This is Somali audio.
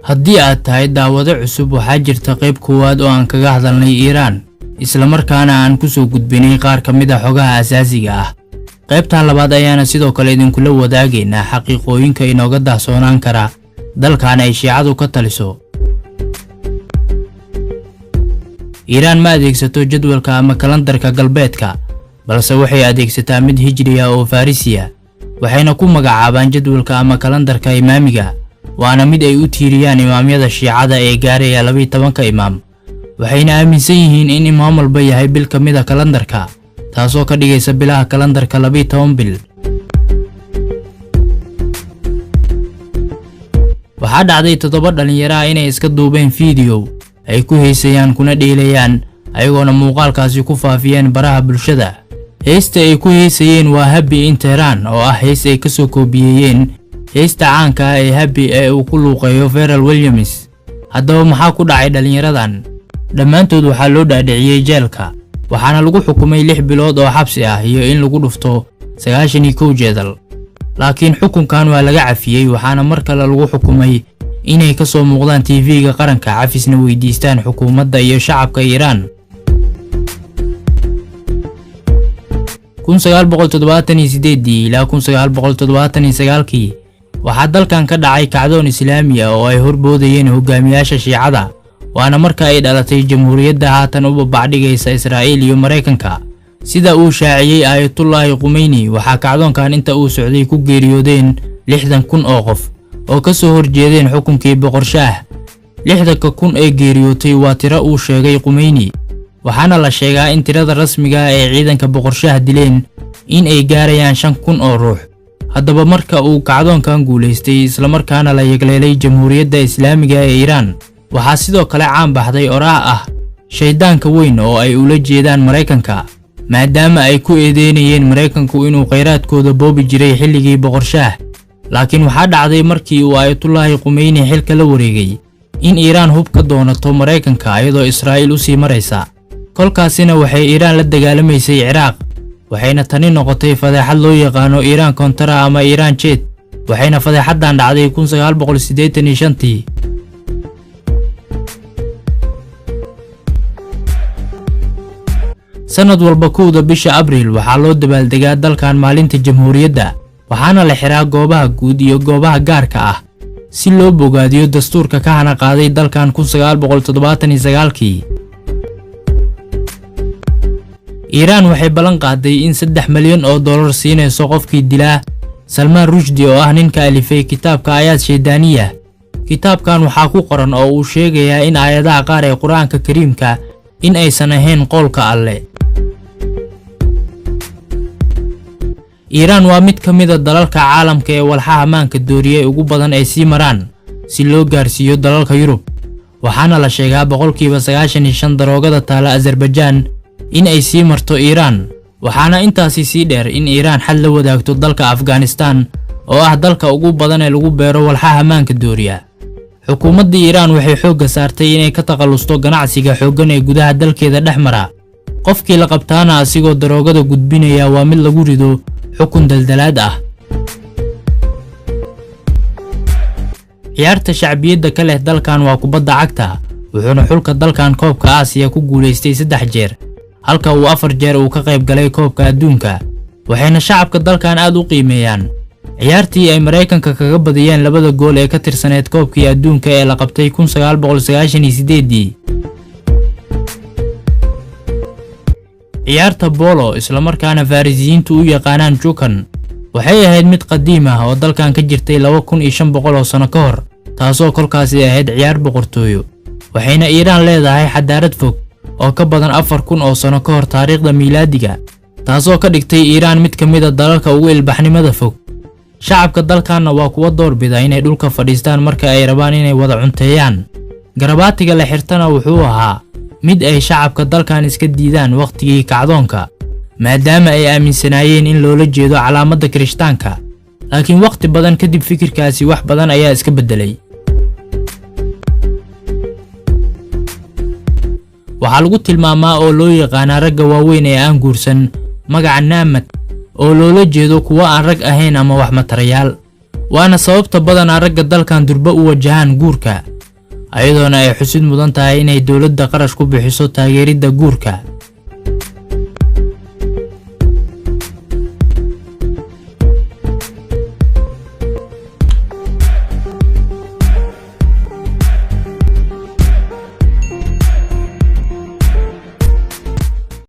Haddii aad tahay daawado cusub, waxaa jirta qayb koowaad oo aan kaga hadalnay Iiraan, islamarkaana aan ku soo gudbinay qaar ka mid a xogaha asaasiga ah. Qaybtan labaad ayaana sidoo kale idinkula wadaagaynaa xaqiiqooyinka inooga dahsoonaan kara dalkan ay Shiicadu ka taliso. Iiraan ma adeegsato jadwalka ama kalandarka galbeedka, balse waxay adeegsataa mid Hijriya oo Farisiya, waxayna ku magacaabaan jadwalka ama kalandarka Imaamiga, waana mid ay u tiiriyaan imaamyada Shiicada ee gaaraya 12-ka imaam. Waxayna aaminsan yihiin in imaam walba yahay bil ka mid a kalandarka, taasoo ka dhigaysa bilaha kalandarka 12 bil. Waxaa dhacday 7 dhalinyaro ah inay iska duubeen fiidiyow ay ku heysayaan kuna dheelayaan, ayagoona muuqaalkaasi ku faafiyeen baraha bulshada. Heesta ay ku heysayeen waa Happy in Tehran, oo ah hees ay kasoo koobiyeeyeen heesta caanka ah ee Happy ee uu ku luuqeeyo Pharrell Williams. Haddaba maxaa ku dhacay dhalinyaradan? Dhammaantood waxaa loo dhaadhiciyey jeelka, waxaana lagu xukumay 6 bilood oo xabsi ah iyo in lagu dhufto 91 jeedal. Laakiin xukunkan waa laga cafiyey, waxaana mar kale lagu xukumay inay ka soo muuqdaan TV-ga qaranka, cafisna weydiistaan xukuumadda iyo shacabka Iiraan. 1978-dii ilaa 1979-kii waxaa dalkan ka dhacay kacdoon Islaami ah oo ay horboodayeen hogaamiyaasha Shiicada, waana marka ay dhalatay jamhuuriyadda haatan u babacdhigaysa Israa'iil iyo Maraykanka. Sida uu shaaciyey Aayatullaahi Khumeyni, waxaa kacdoonkan inta uu socday ku geeriyoodeen 60,000 oo qof oo ka soo horjeedeen xukunkii Boqor Shaah. 60,000 ee geeriyootay waa tiro uu sheegay Khumeyni, waxaana la sheegaa in tirada rasmiga ah ee ciidanka Boqor Shaah dileen in ay gaarayaan 5,000 oo ruux. Haddaba marka uu kacdoonkan guulaystay islamarkaana la yegleelay Jamhuuriyadda Islaamiga ee Iiraan, waxaa sidoo kale caan baxday oraah ah shaydaanka weyn, oo ay ula jeedaan Maraykanka, maadaama ay ku eedeynayeen Maraykanku inuu khayraadkooda boobi jiray xilligii Boqor Shaah. Laakiin waxaa dhacday markii uu Aayatullaahi Khumeyni xilka la wareegay in Iiraan hub ka doonato Maraykanka iyadoo Israa'iil u sii maraysa. Kolkaasina waxay Iiraan la dagaalamaysay Ciraaq, waxayna tani noqotay fadeexad loo yaqaano Iiraan Contra ama Iiraan Jet, waxayna fadeexaddan dhacday 1985-tii. Sanad walba 1-da bisha Abriil waxaa loo dabaaldegaa dalkan maalinta jamhuuriyadda, waxaana la xiraa goobaha guud iyo goobaha gaarka ah si loo bogaadiyo dastuurka ka hana qaaday dalkan 1979-kii. Iiraan waxay ballan qaaday in 3 malyan oo dollar siinayso qofkii dilaa Salmaan Rushdi, oo ah ninka alifay kitaabka Aayaad Shaydaaniya. Kitaabkan waxaa ku qoran oo uu sheegayaa in aayadaha qaar ee Qur-aanka Kariimka in aysan ahayn qowlka Alle. Iiraan waa mid ka mid a dalalka caalamka ee walxaha maanka dooriyay ugu badan ay sii maraan si loo gaarsiiyo dalalka Yurub, waxaana la sheegaa 95% daroogada taala Azarbajaan in ay sii marto Iiraan. Waxaana intaasi sii dheer in Iiraan xad la wadaagto dalka Afghanistan, oo ah dalka ugu badan ee lagu beero walxaha maanka dooriya. Xukuumadda Iiraan waxay xoogga saartay inay ka takhalusto ganacsiga xooggan ee gudaha dalkeeda dhex mara. Qofkii la qabtaana asigoo daroogada gudbinaya waa mid lagu rido xukun daldalaad ah. Ciyaarta shacbiyadda ka leh dalkan waa kubadda cagta, wuxuuna xulka dalkan koobka Aasiya ku guulaystay 3 jeer, halka uu 4 jeer uu ka qayb galay koobka adduunka. Waxayna shacabka dalkan aad u qiimeeyaan ciyaartii ay Maraykanka kaga badiyeen 2 gool ee ka tirsaneed koobkii adduunka ee la qabtay 1998-dii. Ciyaarta bolo, islamarkaana Farisiyiintu u yaqaanaan jukan, waxay ahayd mid qadiim ah oo dalkan ka jirtay 2500 oo sano ka hor, taasoo kolkaasi ahayd ciyaar boqortooyo. Waxayna Iiraan leedahay xadaarad fog oo ka badan 4000 oo sano ka hor taariikhda miilaadiga, taasoo ka dhigtay Iiraan mid ka mid a dalalka ugu ilbaxnimada fog. Shacabka dalkanna waa kuwa doorbida inay dhulka fadhiistaan marka ay rabaan inay wada cunteeyaan. Garabaatiga la xirtana wuxuu ahaa mid ay shacabka dalkan iska diidaan wakhtigii kacdoonka, maadaama ay aaminsanaayeen in loola jeedo calaamadda Kirishtaanka. Laakiin wakhti badan kadib fikirkaasi wax badan ayaa iska beddelay. Waxaa lagu tilmaamaa oo loo yaqaanaa ragga waaweyn ee aan guursan magaca Naamad, oo loola jeedo kuwo aan rag ahayn ama wax matarayaal, waana sababta badanaa ragga dalkan durba u wajahaan guurka. Ayadoona ay xusid mudan tahay inay dowladda qarash ku bixiso taageeridda guurka.